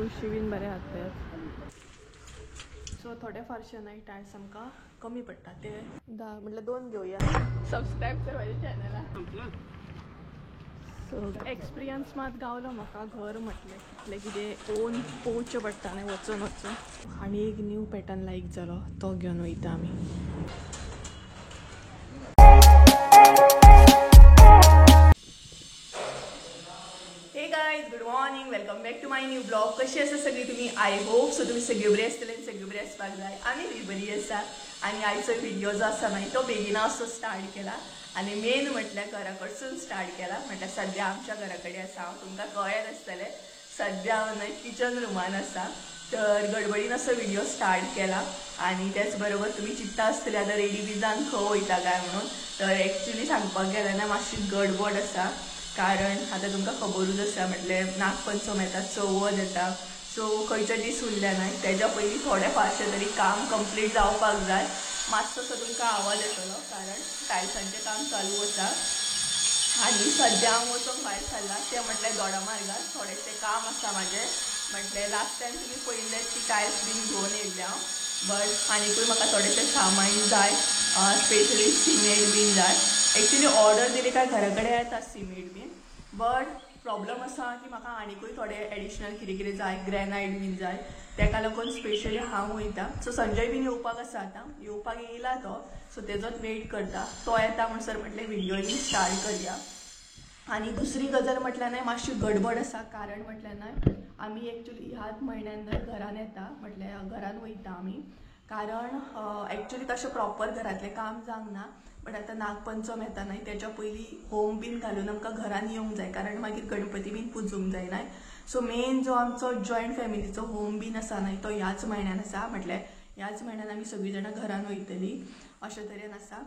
तुळशी बीन बरें आहात पळयात. सो थोडे फारशे न्हय टायल्स आमकां कमी पडटा ते 10 म्हटल्यार 2 घेवया. सबस्क्रायब कर म्हाज्या चॅनलाक. सो एक्सपिरियन्स मात गावलो म्हाका. घर म्हटलें कितलें कितें ओन पोवचें पडटा न्ही वचून वचून. आनी एक न्यू पॅटर्न लायक जालो तो घेवन वयता आमी. Hey guys, good morning, welcome back to my new blog. कशी आसा सगळी तुमी? I hope so तुमी सगळी बरी आसतली आनी सगळी बरी आसपाक जाय. आमी बी बरी आसा. आनी आयचो व्हिडिओ जो आसा मागीर तो बेगिना असो स्टार्ट केला आनी मेन म्हटल्यार घरा कडसून स्टार्ट केला. म्हटल्यार सद्या आमच्या घरा कडेन आसा हांव, तुमकां कळ्ळें आसतलें. सद्या हांव न्हय किचन रुमान आसा, तर गडबडीन असो व्हिडिओ स्टार्ट केला. आनी त्याच बरोबर तुमी चिंत्ता आसतले आतां रेडी बी जावन खंय वयता काय म्हणून. तर एक्चुली सांगपाक गेल्यार ना मातशी गडबड आसा, कारण आतां तुमकां खबरूच आसा म्हटलें नागपंचम येता, चवथ येता. सो खंयचे दीस उरले न्हय तेज्या पयलीं थोडे फारशें तरी काम कंप्लीट जावपाक जाय. मातसोसो तुमकां आवाज येतलो कारण टायल्सांचें काम चालू आसा. आनी सद्या हांव वचोंक भायर सरलां तें म्हटल्यार दोडामार्गार थोडेशें काम आसा म्हाजें. म्हटलें लास्ट टायम तुमी पळयल्लें की टायल्स बीन घेवन येयल्लें हांव, बट आनीकूय म्हाका थोडेशें सामान जाय, स्पेशली सिमेंट बीन जाय. एक्चुली ऑर्डर दिली काय घरा कडेन येता सिमेंट बीन, बट प्रॉब्लम आसा की म्हाका आनीकूय थोडे एडिशनल कितें कितें जाय, ग्रॅनायट बीन जाय. तेका लागून स्पेशली हांव वयता. सो संजय बीन येवपाक आसा, आतां येवपाक येयला तो, सो तेजोच वेट करता. तो येता म्हणसर म्हटलें व्हिडिओ बीन स्टार्ट करया. आनी दुसरी गजाल म्हटल्यार न्हय मातशी गडबड आसा, कारण म्हटल्यार न्हय आमी एक्चुली ह्याच म्हयन्यान न्हय घरान येता, म्हटल्यार घरान वयता आमी. कारण एक्चुली तशें प्रॉपर घरांतलें काम जावंक ना, बट आतां नागपंचम येता न्हय तेच्या पयलीं होम बीन घालून आमकां घरान येवंक जाय, कारण मागीर गणपती बीन पुजूंक जाय न्हय. सो मेन जो आमचो जॉयंट फॅमिलीचो होम बीन आसा न्हय तो ह्याच म्हयन्यान आसा. म्हटल्यार ह्याच म्हयन्यान आमी सगळीं जाणां घरान वयतलीं अशें तरेन आसा.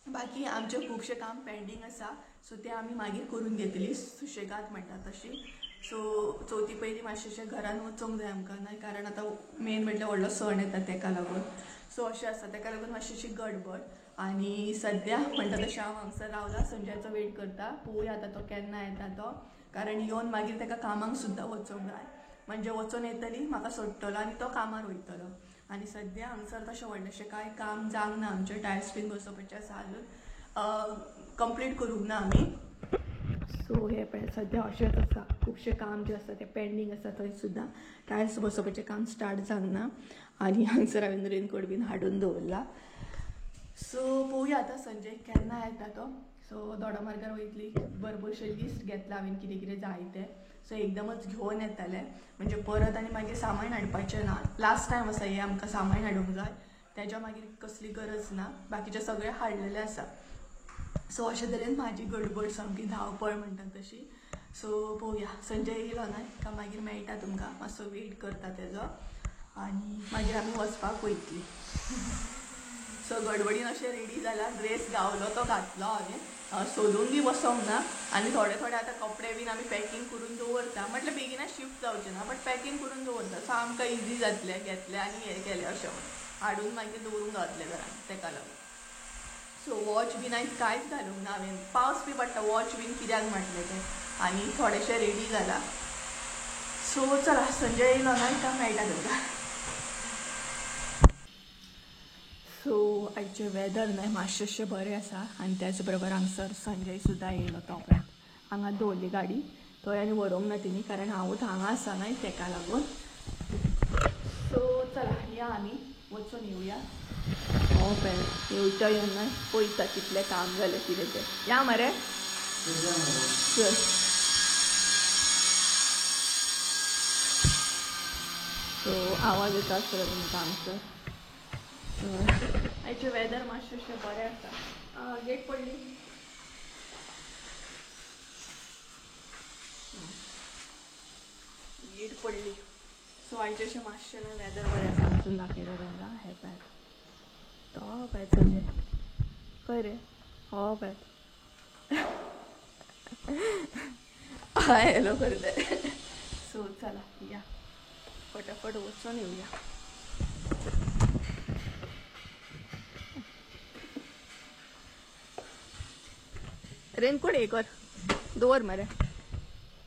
बाकी आमचें खुबशें काम पेंडींग आसा, सो तें आमी मागीर करून घेतली सुशेगाद म्हणटा तशी. सो चवथी पयलीं मातशें घरान वचूंक जाय आमकां न्हय, कारण आतां मेन म्हटल्यार व्हडलो सण येता तेका लागून. सो अशें आसा, तेका लागून मातशी गडबड. आनी सद्या म्हणटा तशें हांव हांगसर रावलां, संजयाचो वेट करता. पळोवया आतां तो केन्ना येता तो, कारण येवन मागीर तेका कामाक सुद्दां वचूंक जाय. म्हणजे वचून येतली म्हाका सोडटलो आनी तो कामार वयतलो. आनी सद्या हांगसर तशें व्हडलेशें कांय काम जावंक ना आमचें, टायल्स बीन बसोवपाचें आसा अजून कंप्लीट करूंक ना आमी. सो हें पळय सद्या अशेंच आसा, खुबशें काम जें आसा तें पेंडींग आसा. थंय सुद्दां टायल्स बसोवपाचें काम स्टार्ट जावंक ना. आनी हांगसर हांवें रेनकोट बीन हाडून दवरला. सो पळोवया आतां संजय केन्ना येता तो. सो दोडामार्गार वयतली, भरपूरशें लिस्ट घेतलां हांवें कितें कितें जाय तें. सो एकदमच घेवन येतलें म्हणजे परत आनी मागीर सामान हाडपाचें ना. लास्ट टायम आसा हें आमकां सामान हाडूंक जाय, तेज्या मागीर कसली गरज ना, बाकीचें सगळें हाडलेलें आसा. सो अशे तरेन म्हाजी गडबड सामकी धांवपळ म्हणटा तशी. सो पळोवया संजय येयलो न्हय काय मागीर मेळटा तुमकां, मातसो वेट करता तेजो आनी मागीर आमी वचपाक वयतली. सो गडबडीन अशें रेडी जाला, ड्रेस गावलो तो घातलो हांवें, सोदून बी बसोंक ना. आनी थोडे थोडे आतां कपडे बीन आमी पॅकींग करून दवरता, म्हटल्यार बेगिना शिफ्ट जावचें ना, बट पॅकींग करून दवरता. सो आमकां इजी जातलें, घेतलें आनी हें केलें अशें म्हणून हाडून मागीर दवरूंक गावतलें घरान तेका लागून. सो वॉच बीन आयज कांयच घालूंक ना हांवें, पावस बी पडटा, वॉच बीन कित्याक म्हटलें तें. आनी थोडेशें रेडी जाला. सो चला संजय येयलो न्हय काय मेळटा तुमकां. सो आयचें वेदर न्हय मातशेंशें बरें आसा. आनी त्याच बरोबर हांगसर संजय सुद्दां येयलो. तो उपरांत हांगा दवरली गाडी, थंय आनी व्हरूंक ना तिणी, कारण हांवूच हांगा आसा न्हय तेका लागून. सो चला या आमी वचून येवया. हो पळय येवच्या येवन न्हय पळयता कितलें काम जालें कितें तें. या मरे चल. सो आवाज येता आसतलो तुमकां हांगसर. आयचें वेदर मातशेंशें बरें आसा. गेट पडली, गेट पडली. सो आयचें अशें मातशें न्हय वेदर बरें आसा. वचून दाखयता तुमकां. हें पळयात, तो पळयात संजय खंय रे, हो पळयात हाय हॅलो करता. सो चला या फटाफट वचून येवया. रेनकोट हे कर दवर मरे,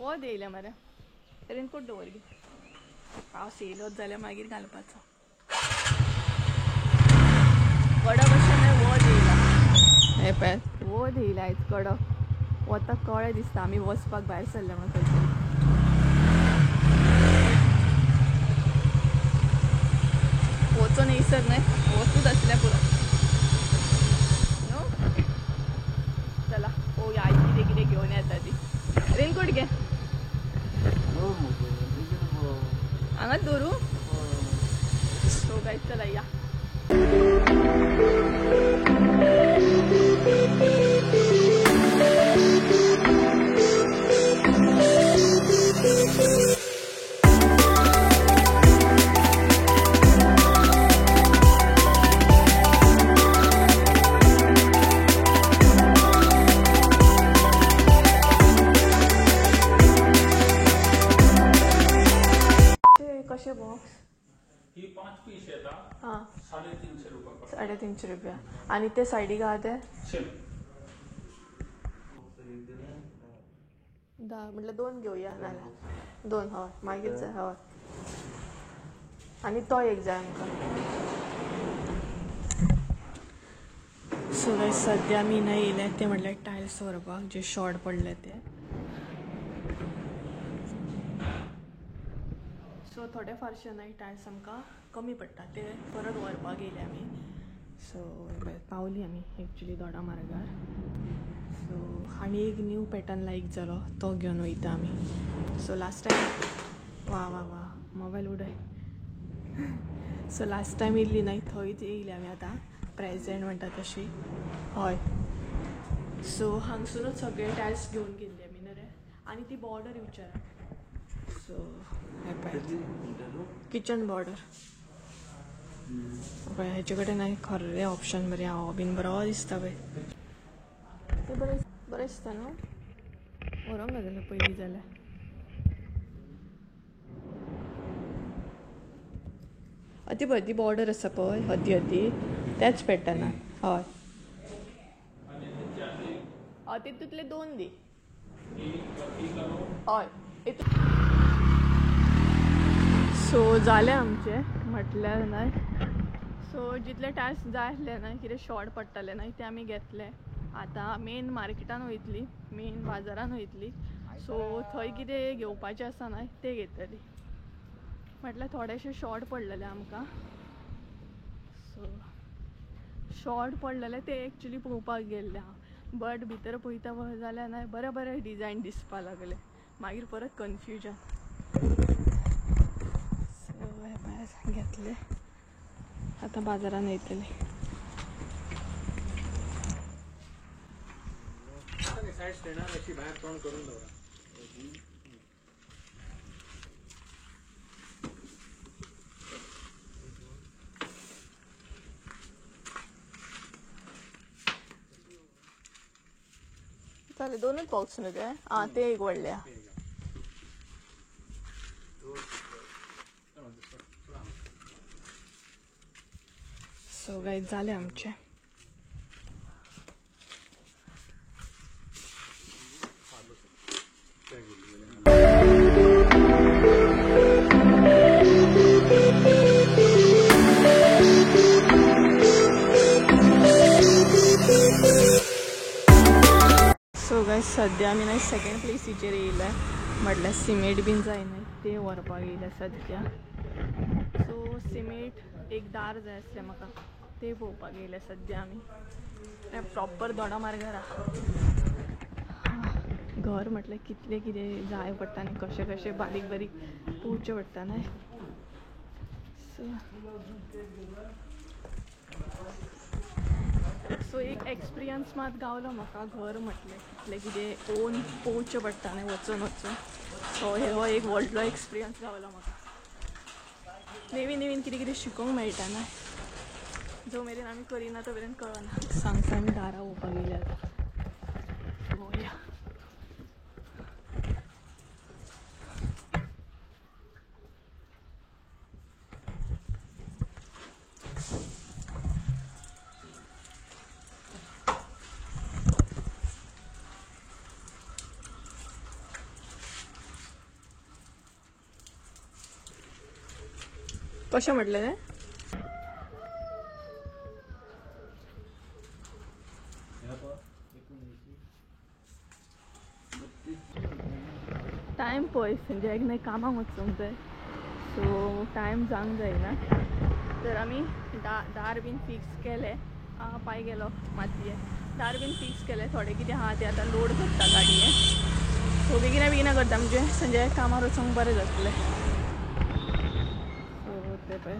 वत येयल्या मरे, रेनकोट दवर गे. पावस येयलोच जाल्यार मागीर घालपाचो. कडक अशें न्हय वत येयला, हें पळय वत येयला आयज कडक. वताक कळ्ळें दिसता आमी वचपाक भायर सरले म्हणून खंय तरी. वचोन येयसर न्हय वतूच आसलें पुरो न्हू. चला पळोवया आयज कितें कितें घेवन येता ती. रेनकोट घे, हांगाच दवरूं. सो गायज चला या. कशे बॉक्स? ही 5 पीस येता. हां, 350 रुपया. 350 रुपया. आनी ते सायडीक आहा ते 10, म्हटल्यार 2 घेवया नाल्यार 2. हय मागीर जाय. हय आनी तो एक जाय आमकां. सो गायज सद्या आमी न्हय येयले ते म्हटल्यार टायल्स व्हरपाक जे शॉर्ट पडले ते. सो थोडे फारशे न्हय टायल्स आमकां कमी पडटा ते परत व्हरपाक येयले आमी. सो पावली आमी एक्चुली दोडा मार्गार. सो आनी एक न्यू पॅटर्न लायक जालो तो घेवन वयता आमी. सो लास्ट टायम वा वा वा मोबायल उडय. सो लास्ट टायम येयल्ली न्हय थंयच येयली आमी आतां प्रेजेंट म्हणटा तशी. हय सो हांगसुनूच सगळे टायल्स घेवन गेल्ली आमी न्हय रे. आनी ती बॉर्डर विचारा. सो हें पळय किचन बॉर्डर पळय, हेचे कडेन न्हय खरें ऑप्शन बरें हांव बीन बरो दिसता पळय. तें बरें बरें दिसता न्हू, व्हरोंक जाय पयलीं जाल्यार. अती पळय ती बॉर्डर आसा पळय हती हती त्याच पॅटर्नान. हय हय तितूंतले 2 दी. हय सो जालें आमचें म्हटल्यार न्हय. सो जितले टायल्स जाय आसले न्हय कितें शॉर्ट पडटलें न्हय ते आमी घेतले. आतां मेन मार्केटान वयतली, मेन बाजारान वयतली. सो थंय कितें घेवपाचें आसा न्हय तें घेतली. म्हटल्यार थोडेशे शॉर्ट पडलेले आमकां. सो शॉर्ट पडलेले ते एक्चुली पळोवपाक गेल्ले हांव, बट भितर पळयता जाल्यार न्हय बरे बरे डिजायन दिसपाक लागले. मागीर परत कन्फ्युजन. सो हे पळय घेतले आतां बाजारान वयतले. जाले 2च बॉक्स न्हू ते. आं ते एक व्हडले. सो गायज जालें आमचें. सो गायज सद्या आमी न्हय सेकेंड प्लेसीचेर येयले, म्हटल्यार सिमेंट बीन जाय न्हय ते व्हरपाक येयले सद्या. सो सिमेंट एक दार जाय आसलें म्हाका ते पळोवपाक येयले सद्या आमी. प्रॉपर दोडा मार्गार घर म्हटल्यार कितलें कितें जाय पडटा न्ही, कशें कशें बारीक बारीक पळोवचें पडटा न्हय. सो सो एक एक्सपिरियन्स मात गावलो म्हाका घर म्हटलें कितलें कितें ओन पळोवचें पडटा न्ही वचून वचून. सो हो एक व्हडलो एक्सपिरियन्स गावलो म्हाका. नवीन नवीन कितें कितें शिकोंक मेळटा न्हय, जो मेरेन आमी करिना तो मेरेन कळना. सांगता आमी दारां पळोवपाक गेले आतां पळोवया. कशें म्हटलें तें? टायम पळय संजयाक न्हय कामाक वचूंक जाय, सो टायम जावंक जायना. तर आमी दार बीन फिक्स केलें. पांय गेलो मातये. दार बीन फिक्स केलें, थोडें कितें आहा तें आतां लोड करता गाडयेन. सो बेगिना बेगिना करता म्हणजे संजयाक कामार वचूंक बरें जातलें. सो तें पळय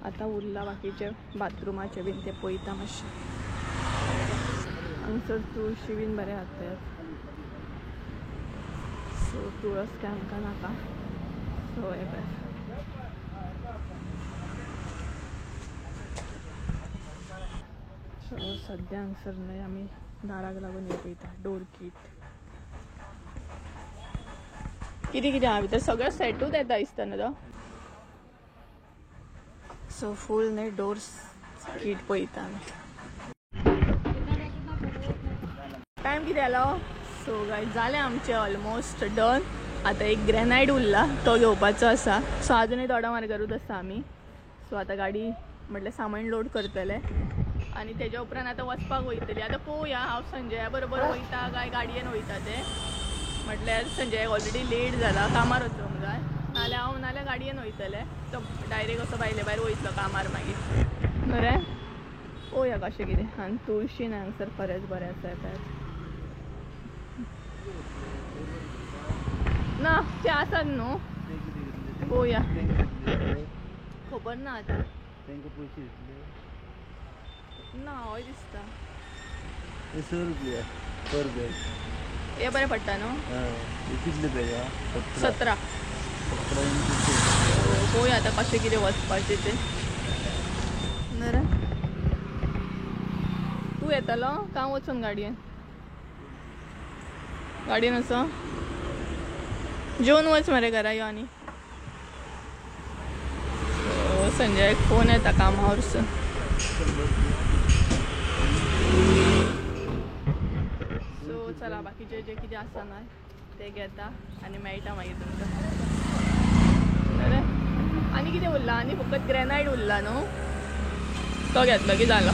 आतां उरलां बाकीचें बाथरुमाचें बीन तें पळयता मातशें. हांगसर तुळशी बीन बरें आहा. सो तुळस काय आमकां नाका. सो हें पळय सो सद्या हांगसर न्हय आमी दाराक लागून हें पळयता डोर कीट. कितें कितें आहा भितर सगळें सेटूच येता दिसता न्हू तो. सो फूल न्हय डोर कीट पळयता आमी. टायम कितें जालो? सो गायज जालें आमचें ऑलमोस्ट डन. आतां एक ग्रेनायट उरला तो घेवपाचो आसा. सो आजुनूय दोडामार्गारूच आसा आमी. सो आतां गाडी म्हटल्यार सामान लोड करतले आनी तेज्या उपरांत आतां वचपाक वयतली. आतां पळोवया हांव संजया बरोबर वयता काय गाडयेन वयता तें. म्हटल्यार संजयाक ऑलरेडी लेट जाला, कामार वचूंक जाय. नाल्यार हांव नाल्यार गाडयेन वयतलें, तो डायरेक्ट असो भायले भायर वयतलो कामार मागीर. बरें पळोवया कशें कितें. आनी तुळशी हांगसर खरेंच बरें आसा. पळय ना ते आसात न्हू, पळोवया खबर ना आतां. ना हय दिसता हे बरें पडटा न्हू. 17. पळोवया आतां कशें कितें वचपाचें तें. बरें तूं येतलो काय वचून गाडयेन? गाडयेन वचो जेवन वच मरे घरा यो. आनी संजयाक फोन येता कामावरसून. सो चला बाकीचे जे कितें आसा ना ते घेता आनी मेळटा मागीर तुमकां. बरें आनी कितें उरलां? आनी फकत ग्रेनायट उरला न्हू, तो घेतलो की जालो.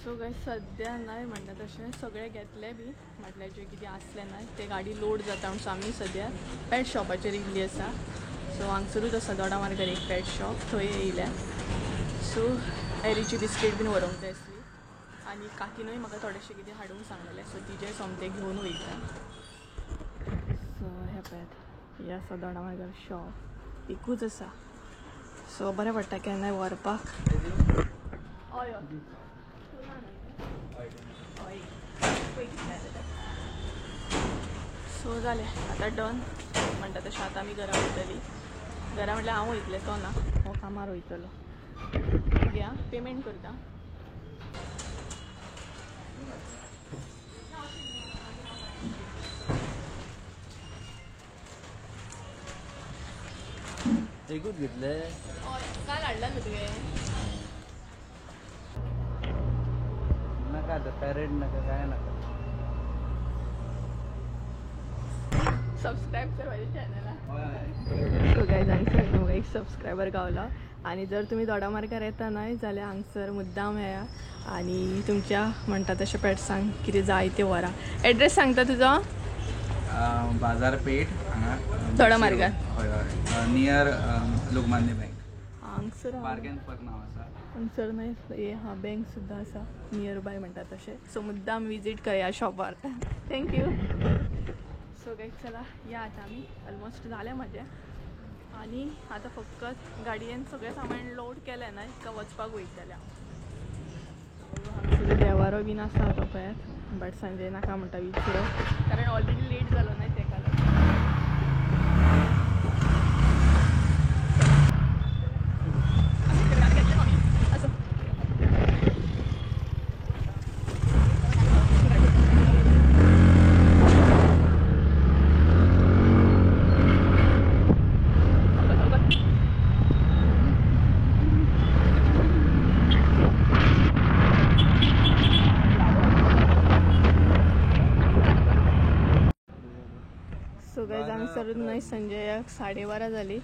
सो गायज सद्या न्हय म्हणटा तशें सगळें घेतलें बी, म्हटल्यार जें कितें आसलें ना तें गाडी लोड जाता म्हणून आमी सद्या पेट शॉपाचेर येयल्ली आसा. सो हांगसरूच आसा दोडामार्गार एक पेट शॉप, थंय येयल्या. सो एरीची बिस्कीट बीन व्हरूंक जाय आसली आनी काकीनूय म्हाका थोडेशें कितें हाडूंक सांगलेलें. सो तिजें सोमतें घेवन वयता. सो हें पळयात हें आसा दोडामार्गार शॉप, एकूच आसा. सो बरें पडटा केन्नाय व्हरपाक. हय हय सो जालें आतां डन म्हणटा तशें. आतां आमी घरा वयतली. घरा म्हटल्यार हांव वयतलें, तो ना, हो कामार वयतलो. या पेमेंट करता. एकूच घेतले काल हाडला न्हू तुवें? नाका आतां पॅरेड नाका काय नाका. सबस्क्रायब कर माझ्या चॅनला. सो गायज हांगसर म्हाका एक सबस्क्रायबर गावला. आनी जर तुमी दोडामार्गार येता न्हय जाल्यार हांगसर मुद्दाम येया आनी तुमच्या म्हणटा तशें पेट्सांक कितें जाय तें व्हरा. एड्रेस सांगता तुजो? बाजारपेठ हांगा दोडामार्गार. हय हय, नियर लोकमान्य बँक. हांगसर बार्गेन पर नांव आसा. हांगसर न्हय हे हा बँक सुद्दां आसा नियर बाय म्हणटा तशें. सो मुद्दाम विजीट करया शॉपार. Thank you. So guys चला या आतां आमी ऑलमोस्ट जालें म्हाजें. आनी आतां फकत गाडयेन सगळें सामान लोड केलें ना इतका वचपाक वयतलें हांव. हांगसर देवारो बीन आसा तो पळयात, बट संजय नाका म्हणटा विचरो, कारण ऑलरेडी लेट जालो न्हय तेका लागून. हांगसरूच न्हय संजयाक 12:30 जाली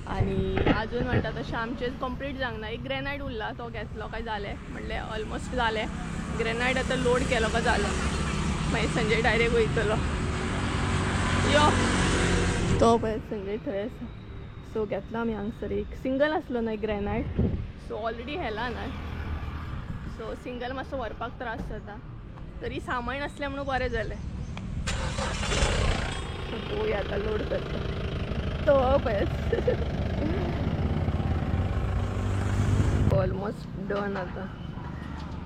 आनी अजून म्हणटा तशें आमचें कंप्लीट जावंक ना. एक ग्रेनायट उरला तो घेतलो काय जालें, म्हणल्यार ऑलमोस्ट जालें. ग्रेनायट आतां लोड केलो काय जालो, मागीर संजय डायरेक्ट वयतलो. यो तो पळय संजय थंय आसा. सो घेतलो आमी हांगसर एक सिंगल आसलो न्हय ग्रेनायट, सो ऑलरेडी हेला न्हय, सो सिंगल मातसो व्हरपाक त्रास जाता, तरी सामान आसलें म्हणून बरें जालें. पळोवया आतां लोड करता तो पळय ऑलमोस्ट डन. आतां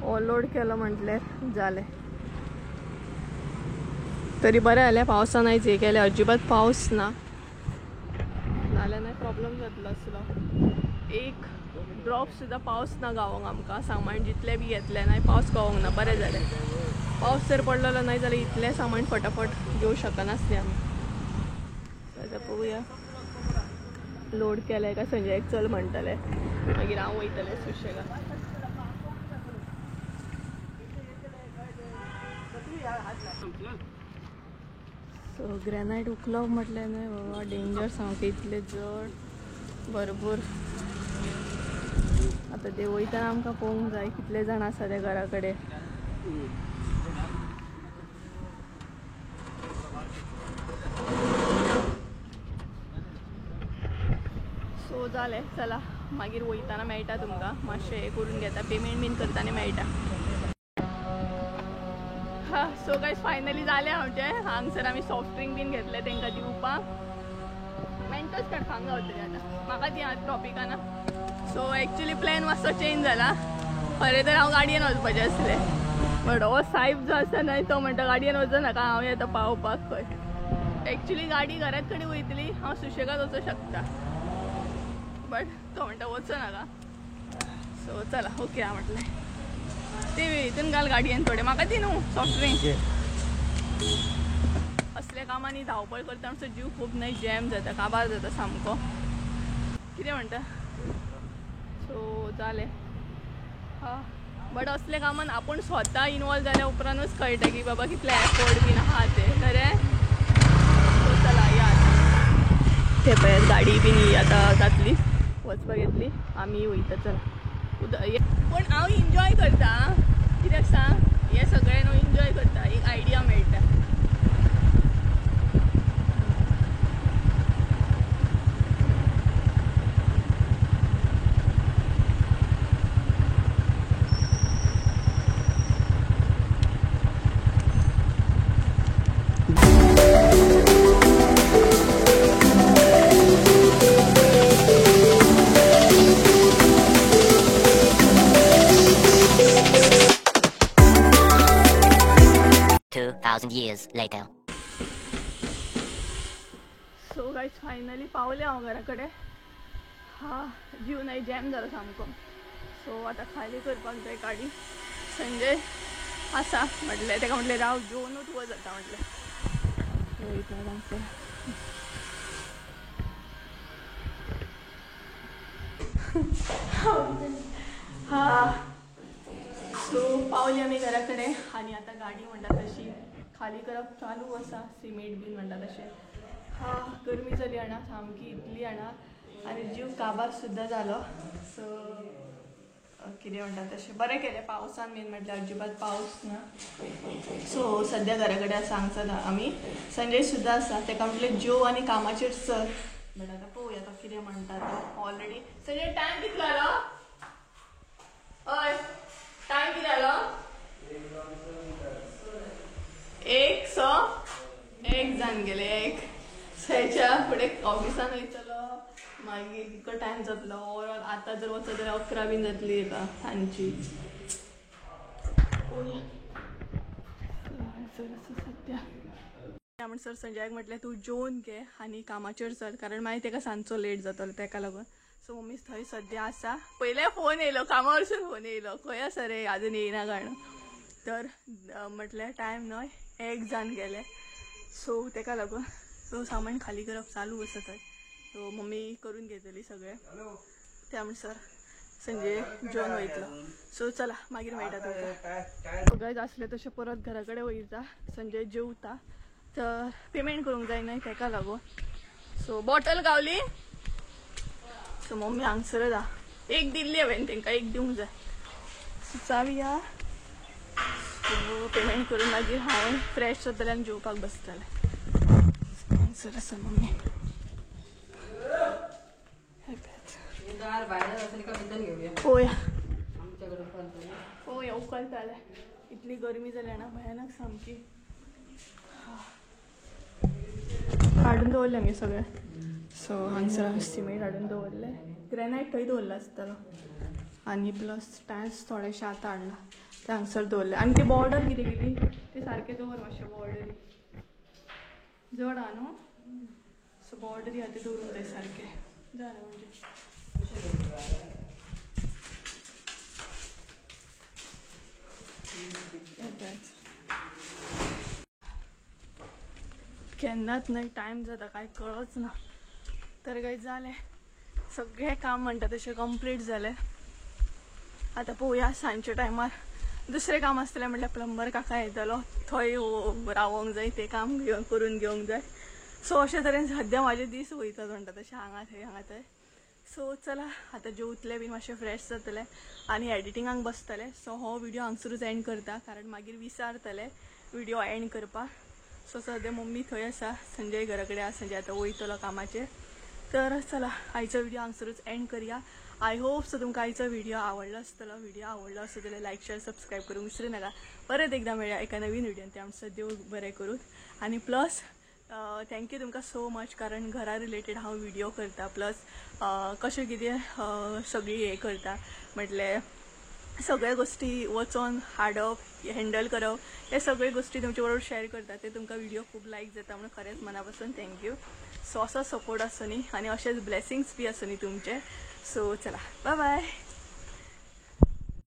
हो लोड केलो म्हटल्यार जालें. तरी बरें जालें पावसान आयज हें केलें, अजिबात पावस ना, नाल्यार न्हय प्रॉब्लम जातलो आसलो. एक ड्रॉप सुद्दां पावस ना गावोंक आमकां, सामान जितलें बी घेतलें न्हय पावस गावोंक ना, बरें जालें. पावस जर पडलेलो न्हय जाल्यार इतलें सामान फटाफट घेवं शकनासलें आमी. आतां पळोवया लोड केलें काय संजयाक चल म्हणटलें, मागीर हांव वयतलें सुशेगाद. सो ग्रेनायट उखलप म्हटलें न्हय बाबा डेंजर सामकें, इतलें जड भरपूर. आतां ते वयतना आमकां पळोवंक जाय कितले जाण आसा ते घरा कडेन. सो जालें, चला मागीर वयतना मेळटा तुमकां, मातशें हें करून घेता, पेमेंट बीन करतना मेळटा. हा सो गायज फायनली जालें आमचें. हांगसर आमी सॉफ्ट ड्रिंक बीन घेतलें तांकां दिवपाक, मेंटोस काडपाक गावतली आतां म्हाका ती टॉपिकाना. सो एक्चुली प्लॅन मातसो चेंज जाला. खरें तर हांव गाडयेन वचपाचें आसलें, बट हो सायब जो आसा न्हय तो म्हणटा गाडयेन वचो नाका, हांव येता पावपाक खंय. एक्चुली गाडी घरात कडेन वयतली, हांव सुशेगाद वचूं शकता, बट तो म्हणटा वचो नाका. सो चला ओके हा म्हटलें ते हितून घाल गाडयेन थोडे, म्हाका दी न्हू सॉफ्ट ड्रिंक. असल्या कामांनी धांवपळ करता म्हणसर जीव खूब न्हय जॅम जाता, काबार जाता सामको, कितें म्हणटा. सो जालें. हा बट असल्या कामान आपूण स्वता इनवॉल्व जाल्या उपरांतूच कळटा की बाबा कितले एफर्ट बीन आहा ते, खरें. सो चला या ते पळय गाडी बीन ही आतां जातली वचपाक येतली, आमी वयता चला. पूण हांव एन्जॉय करता, कित्याक सांग, हें सगळें न्हू एन्जॉय करता, एक आयडिया मेळटा. Years later. So guys finally पावले हांव घरा कडेन. हा जीव न्हय जॅम जालो सामको. सो आतां खाली करपाक जाय गाडी. संजय आसा म्हटलें ताका म्हटलें राव जेवनूच वच आतां म्हटलें. वयता हा सो पावली आमी घरा कडेन आनी आतां गाडी म्हणटा तशी खाली करप चालू आसा, सिमेंट बीन म्हणटा तशें. हा गरमी जाली जाणा सामकी इतली जाणा आनी जीव काबार सुद्दां जालो. सो कितें म्हणटा तशें बरें केलें पावसान मेन म्हटल्यार अजिबात पावस ना. सो सद्या घरा कडेन आसा हांगसर आमी. संजय सुद्दां आसा, ताका म्हटलें जेव आनी कामाचेर चल, बट आतां पळोवया तो कितें म्हणटा तो. ऑलरेडी संजय टायम कितलो जालो? हय टायम कितें जालो? 1:01 जावन गेले. 1 हेच्या फुडें ऑफिसान वयतलो, मागीर कितको टायम जातलो ओवरऑल. आतां जर वचत जाल्यार 11 बीन जातली हेका सांजची. सद्या म्हणसर संजयाक म्हटलें तूं जेवन घे आनी कामाचेर चल, कारण मागीर तेका सांजचो लेट जातलो तेका लागून. सो मम्मी थंय सद्या आसा. पयले फोन येयलो कामावरसून, फोन येयलो खंय आसा रे आजून येयना काय. तर म्हटल्यार टायम न्हय 1 जावन गेले. सो तेका लागून सो सामान खाली करप चालू आसा थंय. सो मम्मी करून घेतली सगळें, त्या म्हणसर संजय जेवन वयतलो. सो चला मागीर मेळटा तुमकां. गायज आसले तशें परत घरा कडेन वयता, संजय जेवता, तर पेमेंट करूंक जाय न्हय तेका लागून. सो बॉटल गावली. सो मम्मी हांगसरच आहा, एक दिल्ली हांवें तेंकां, एक दिवंक जाय. सो चावया, सो पेमेंट करून मागीर हांव फ्रेश जातलें आनी जेवपाक बसतलें. हांगसर आसा मम्मी. पळोवया पळोवया उकलताले. इतली गरमी जाल्या ना भयानक सामकी. हाडून दवरलें आमी सगळें. सो हांगसर सिमेंट हाडून दवरलें, ग्रेनायट थंय दवरला आसतलो, आनी प्लस टायल्स थोडेशे आतां हाडला ते हांगसर दवरले. आनी ते बॉर्डर कितें केली ते सारके दवर मातशे, बॉर्डरी जड आहा न्हू, सो बॉर्डरी आहा ते दवरूंक जाय सारके. जालें म्हणजे केन्नाच न्हय टायम जाता काय कळच ना. तर काय जालें सगळें काम म्हणटा तशें कंप्लीट जालें. आतां पळोवया सांजच्या टायमार दुसरें काम आसतलें म्हटल्यार प्लंबर काका येतलो, थंय रावोंक जाय, तें काम करून घेवंक जाय. सो अशे तरेन सद्या म्हाजे दीस वयतात म्हणटा तशें हांगा थंय हांगा थंय. सो चला आतां जेवतलें बीन मातशें फ्रेश जातलें आनी एडिटिंगाक बसतलें. सो हो व्हिडियो हांगसरूच एंड करता, कारण मागीर विसारतलें व्हिडियो एंड करपाक. सो सद्या मम्मी थंय आसा, संजय घरा कडेन आसा, संजय आतां वयतलो कामाचेर. तर चला आयचो व्हिडियो हांगसरूच एंड करया. I hope so तुमकां आयचो व्हिडियो आवडलो आसतलो. व्हिडियो आवडलो आसतो जाल्यार लायक शेअर सबस्क्रायब करूंक विसरू नाका. परत एकदां मेळया एका नवीन व्हिडियोन, ते आमचो देव बरें करूं. आनी प्लस thank you तुमकां सो मच, कारण घरा रिलेटेड हांव व्हिडियो करता, प्लस कशें कितें सगळी हें करता, म्हटल्यार सगळ्या गोष्टी वचोन हाडप, हँडल करप, हे सगळे गोष्टी तुमचे बरोबर शेअर करता. ते तुमकां व्हिडियो खूब लायक जाता म्हणून खरेंच मना पासून thank you. सो असो सपोर्ट आसूं न्ही आनी अशेंच ब्लेसिंग्स बी आसूं न्ही तुमचे. सो चला बाय बाय.